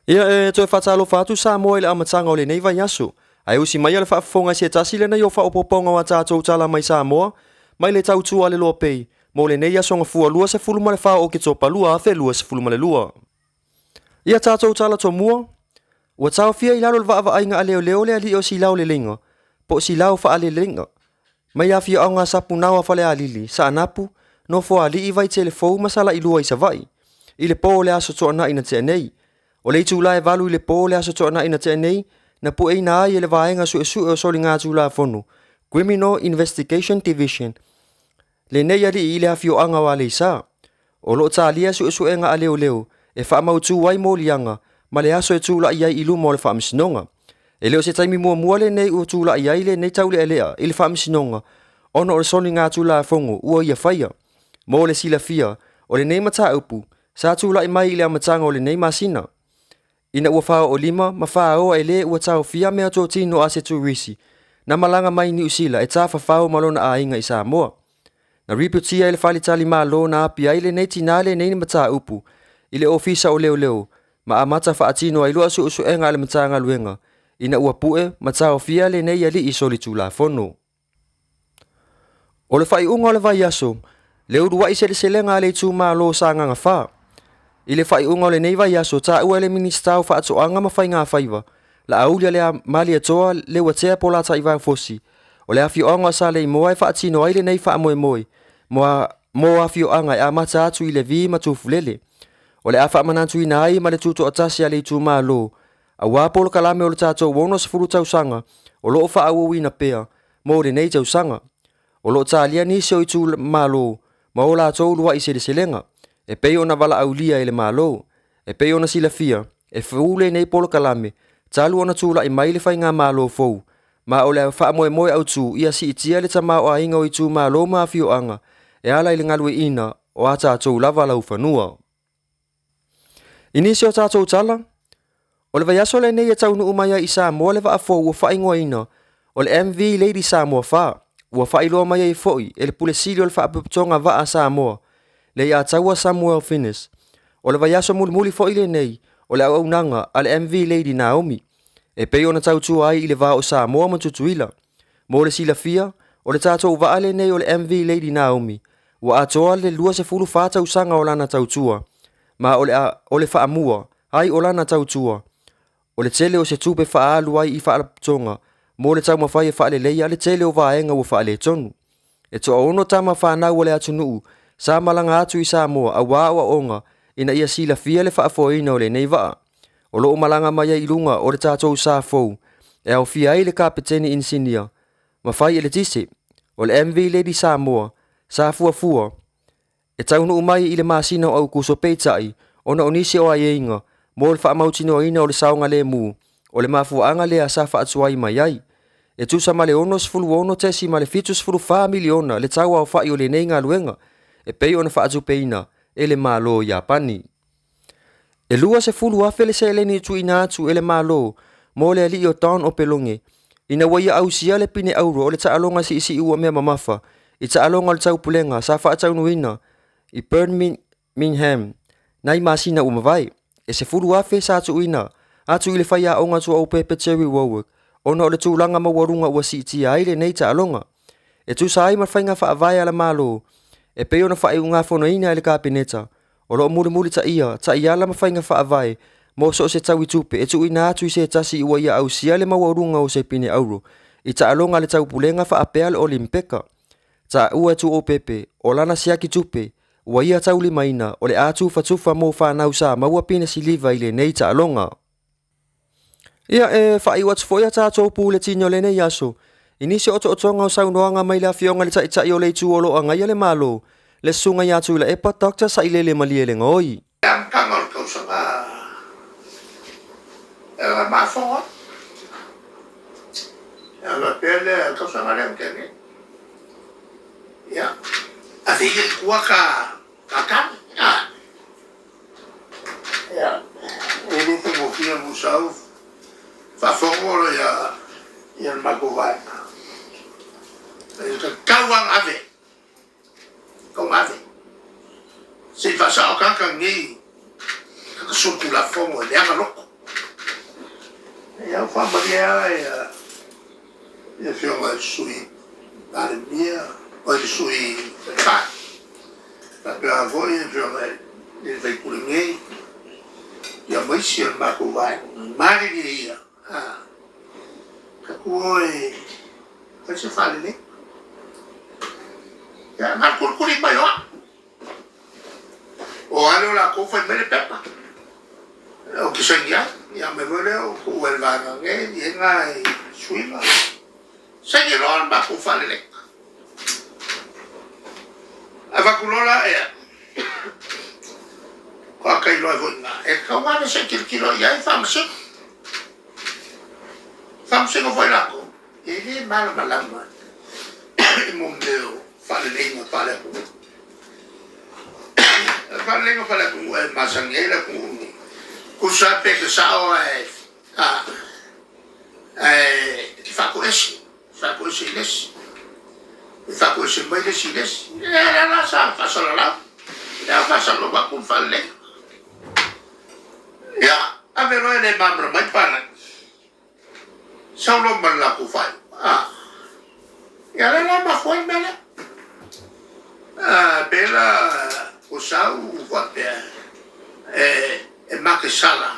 Ia e toe faatalofa atu Samoa i le amataga o lenei vaiaso. Ae usi maia le faafofoga i se tasi lenei o faaopoopoga o a tatou tala mai Samoa, mai le tautua a le Loa Pei, mo lenei aso Gafua 24 o Oketopa 2022. Ia tatou tala tomua, ua taofia i lalo o le vaavaaiga a leoleo le alii o Silao Leleiga, po o Silao Faaleleiga, mai afioaga Sapunao a Falealili, Saanapu, Nofoalii, Vaitele Fou ma Salailua i Savaii, i le po o le aso Toonai na tea nei. O le itula e 8 i le po o le aso Toonai na tea nei, na pueina ai e le Vaega Suesue o Soligatulafono, Criminal Investigation Division, lenei alii i le afioaga o Aleisa. O lo o talia suesuega a leoleo e faamautu ai moliaga ma le aso e tulai ai i luma o le faamasinoga. E le o se taimi muamua lenei ua tulai ai lenei taulealea i le faamasinoga ona o le soligatulafono ua ia faia. Mo le silafia, o lenei mataupu sa tulai mai i le amataga o lenei masina, ina ua faaoolima ma faaoa e le ua taofia meatotino a se turisi na malaga mai Niu Sila e tafafao ma lona aiga i Samoa. Na ripotia e le faletalimalo na apia ai lenei tinā lenei mataupu i le Ofisa o Leoleo ma amata faatino ai loa suesuega a le Matagaluega ina ua pue ma taofia lenei alii solitulafono. O le faaiuga o le vaiaso, le uluai seleselega a le itumalo o Sagaga 4. I le faaiuga o lenei vaiaso, taua e le Minisita o Faatoaga ma Faigafaiva, Laauli Malietoa Leuatea Polataivao Fosi, o le afioaga o Saleimoa e faatino ai lenei faamoemoe mo afioaga e amata atu i Levi ma Tufulele. O le a faamanatuina ai ma le tutoatasi a le itumalo, aua polokalame o le tatou 60 tausaga o lo o faaauauina pea mo lenei tausaga. O lo o talia nisi o itumalo ma o latou uluai seleselega, e pei ona valaaulia e le Malo. E pei ona silafia, e fou lenei polokalame talu ona tulai mai le faigamalo fou, ma o le faamoemoe autu ia siitia le tamaoaiga o itumalo ma afioaga e ala i le galueaiina o a tatou lava laufanua. I nisi o tatou tala, o le vaiaso lenei e taunuu mai ai i Samoa le vaa fou ua faaigoaina o le MV Lady Samoa 4, ua faailoa mai ai foi e le Pule Sili o le Faalapotopotoga Vaa a Samoa, le Leiataua Samuel Finnes. O le vaiaso mulimuli foi lenei o le auaunaga a le MV Lady Naomi, e pei ona tautua ai i le va o Samoa ma Tutuila. Mo le silafia, o le tatou vaa lenei o le MV Lady Naomi, ua atoa le 24 tausaga o lana tautua, ma o le faamua ai o lana tautua, o le tele o se tupe faaalu ai i faalapotopotoga mo le taumafai e faaleleia le tele o vaega ua faaletonu. E toaono tama fanau a le atunuu sa malaga atu i Samoa aua aoaoga ina ia silafia le faafoeina o lenei vaa. O lo o malaga mai ai i luga o le tatou sa fou e aofia ai le Kapeteni Inisinia ma fai eletise o le MV Lady Samoa sa fuafua e taunuu mai i le masina o Aokuso, peitai, ona o nisi o aiaiga mo le faamautinoaina o le saogalemu, o le mafuaaga lea sa faatuai mai ai. E tusa ma le $66.74 miliona le tau aofai o lenei galuega e pei ona faatupeina e le Malo o Iapani. E 20,000 le seleni tuuina atu e le Malo mo le alii o Don Opeloge ina ua ia ausia le pine auro o le taaloga siisii uamea mamafa i taaloga o le taupulega sa faataunuuina i Birmingham nai masina ua mavae. E 10,000 sa tuuina atu i le faiaoga tuaaupepe Terry Warwick ona o le tulaga maualuga ua siitia ai lenei taaloga. E tusa ai ma faiga faavae a le Malo e pei ona faaiugafonoina e le Kapeneta, o lo o mulimulitaia taiala ma faiga faavae mo so o se taui tupe e tuuina atu i se tasi ua ia ausia le maualuga o se pine auro i taaloga a le taupulega faapea le Olimpeka. Taua e Tuuaupepe o lana siaki tupe ua ia taulimaina o le a tufatufa mo fanau sa maua pine siliva i lenei taaloga. Ia, e faaiu atu foi a tatou puletini o lenei aso i nisi o otootoga o saunoaga mai le afioga i le Taitai o le Itu o lo o agaia le Malo, le Susuga ia Tuilaepa Dr. Sailele Malielegaoi. Le amataga o le tausaga e mafoga e faapea le tausaga lea na tea nei. Ia, ave ia i tua ta tane. Ia, e le faigofie ona sau faafofoga ia le matou vaega. E tatau lava ona ave, tatau ona ave. Se i faasao tagata nei, tagata solitulafono e leaga loto. Ia, ua faamalie lava ia le Afioga i le Sui Palemia, o le Sui Taitai, faapea foi le Afioga i le sui usufono nei, ia ma isi o le matou vaega. Malilie ia, tatou o e fai se faalelei. Ia, na o le tulikuli mai o au. O a lea o latou fai mai le pepa ou te saini ai, ia aumai foi lea ou tuu ai i le vaega nei, e i ai nai suiga. Saini loa le matou faaleleiga. Avatu loa la ia, faatoa iloa ai foi i ina, e tatau lava ona se i tilotilo i ai Faamasino. Faamasino foi latou, e le malamalama i mea o faaleleiga faale-atunuu. O le faaleleiga faale-atunuu e masani ai le atunuu lenei, tusa lava pe te sao ae e te faatoese, faatoese i le isi, e faatoese mai le isi i le isi. E lea la sa faasalalau, lea faasalalau atu le faaleleiga. Ia, ave loa e le malamalama ai palagi. Sau loa ma le latou faaiuga. Ia lea la mafua ai le mea lea. Pe la ua sau faapea e makesala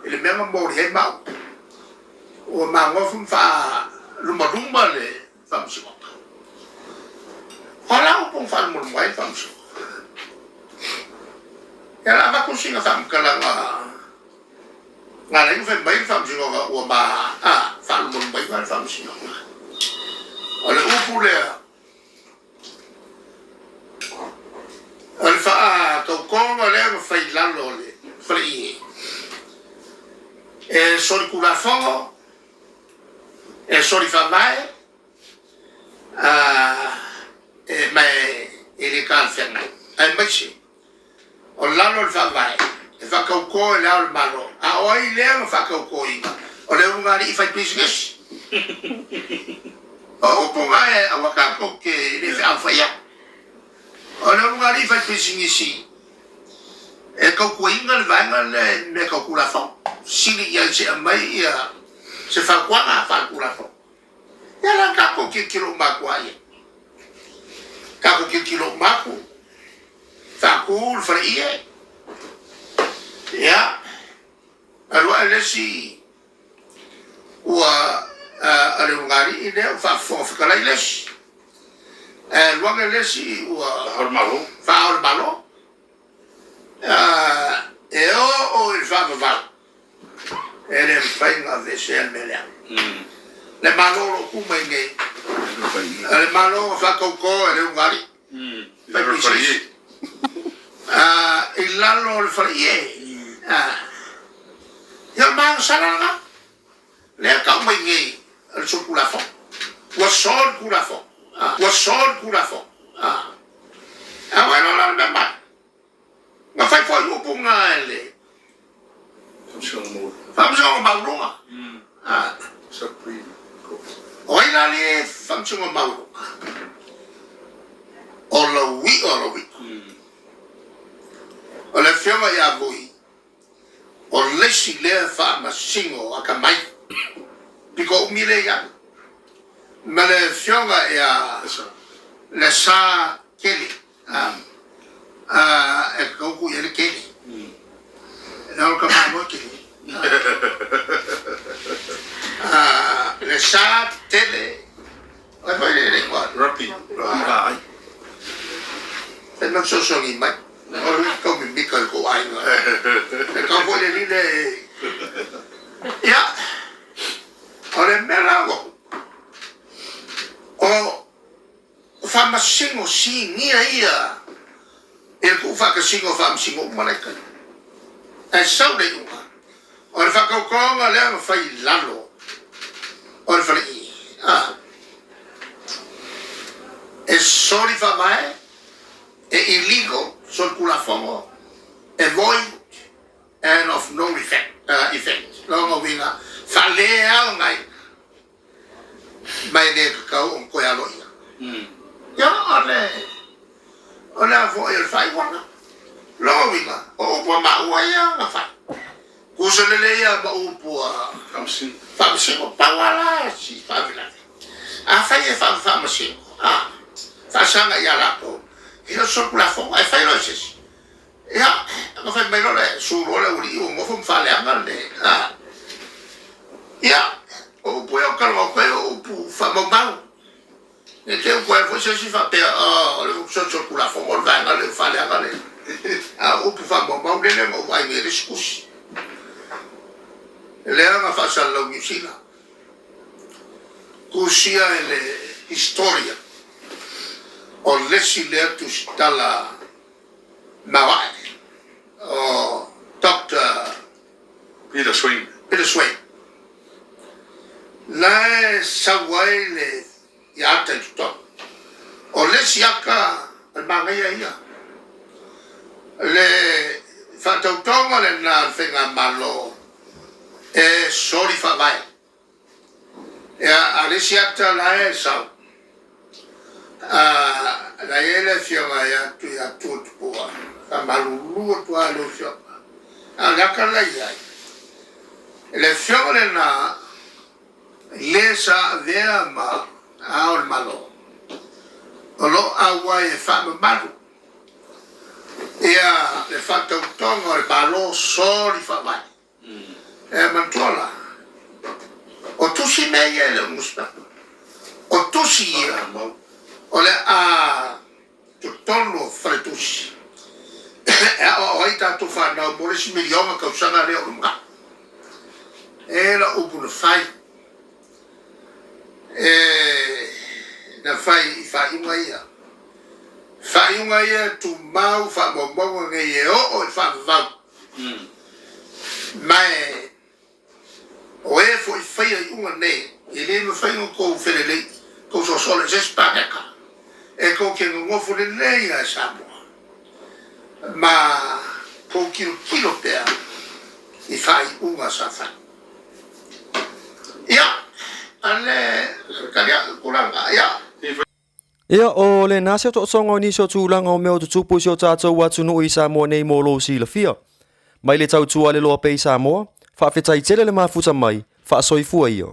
i le mea na moli ai maua, ua magofu ma faalumaluma le faamasinoga. O a la upu na faalumaluma ai le faamasinoga? Ia la avatu sina faamatalaga. Na ala ai ona fai mai le Faamasinoga ua ma faalumalumaina le Faamasinoga. O le upu lea, o le faatautoga lea na fai i lalo o le faleie, e solitulafono, e solifaavae, ma e le talafeagai, aemaise O lalo o le Faavae, e faatauto e Le Ao o le Malo. A o ai lea na faatautoina? O le ulugalii faipisinisi. O upu na e aua tatou te le fealofai'a. O le ulugalii faipisinisi e tautuaina le vaega lea i mea tau Tulafono. Sili i ai se aumai ia se fautuaga faaletulafono. Ia la tatou tilotilo uma atu lava i ai. Tatou tilotilo uma atu, faatu le faleie, ia, alu ae le isi ua a le ulugalii lea ua faafofoga fetalai le isi, ae alu ane le isi ua faa-ao o le Malo. E oo i le faavavau, e le mafai ona aveesea le mea lea. Le Malo o lo o tu mai nei, o le Malo na faatauto e le ulugalii, fai pisinisi, i lalo o le faleie. Ia o le magasala lena, lea e tau mai nei o le solitulafono. Ua solitulafono. Ua solitulafono. A ua iloa la le mea mai. Na fai foi upu na e le Faamasinoga Maualuga. O ai la le Faamasinoga Maualuga? O Laui'a o Laui'a. O le Afioga ia Vui, o le isi lea Faamasino atamai, pito umi lea ia, ma le Afioga ia Lesa Kele. E tatau tuu i ai le tele. E o le tamaloa tele. Le sa tele. Ai foi le le igoa. Rapi. Vaai. Fai mai fesoasoani mai. O le tau mimita i kou aiga. E tau foi le lile. Ia, o le mea la ua o O faamasino sinia ia i le tuufaatasiga o faamasino uma la i tai. Ae sau le iuga, o le faatautoga lea na fai i lalo o le faleie. A. E soli faavae, e illegal, solitulafono, e void and of no effect. Effect. Lona uiga, faaleaogaina. Ma e le tatau ona toe aloaia. Ia, o le, o le a foi o le faaiuga. Lona uiga, o upu a maua ia na fai. Uso lelei ia ma upu a Faamasino. Pau a la si faalavelave. Afai e faamasino, a faasaga ia latou, e le o se solitulafono, ae fai loa e se isi. Ia, ona fai mai loa lea, su loa le aualii ua nofo ma faaleaga le, a. Ia, o upu ia o talanoa atu ai o upu faamaumau. Ne i te i ua toe alu foi se isi faapea, o le solitulafono le vaega lea ua faaleaga le, a o upu faamaumau lele na ou vaai nei i le isi tusi. Lea na faasalalau i Niu Sila. Tusia e le Historia o le isi lea tusitala maoae o Doctor Peter Swain. Peter Swain. Na e sau ai le ia ata i totonu. O le isi ata o le manaia ia. Le faatautoga lena a le Faigamalo e soli faavae. Ia, a o le isi ata la e sau, la e i ai le afioga ia Tuiatua Tupua, faamalulu atu lava i lau afioga. A o le ata la e i ai, le afioga lena le sa avea ma Ao o le Malo, o lo o auai e faamamalu ia le faatautoga o le Malo soli faavae. E manatua la, o tusi mea ia e le o newspaper. O tusi ia o le a totonu o faletusi e aoao ai tatou fanau mo le isi miliona tausaga lea o lumanai. E la upu na fai, e na fai i faaiuga ia. Faaiuga ia e tumau faamaumauga nei e oo i le faavavau. Ma e o e foi faia iuga nei, e le mafai ona tou felelei, tou sosola i se isi paneta, e tou te nonofo lelei lava i Samoa, ma tou tilotilo pea i faaiuga sa fai. Ia, a le tali atu i tulaga, ia. Ia, o lena se tootooga o nisi o tulaga o mea o tutupu i si o tatou atunuu i Samoa nei mo lou silafia. Mai le tautua a le loa pea i Samoa, faafetai tele le mafuta mai, faasoifua ia.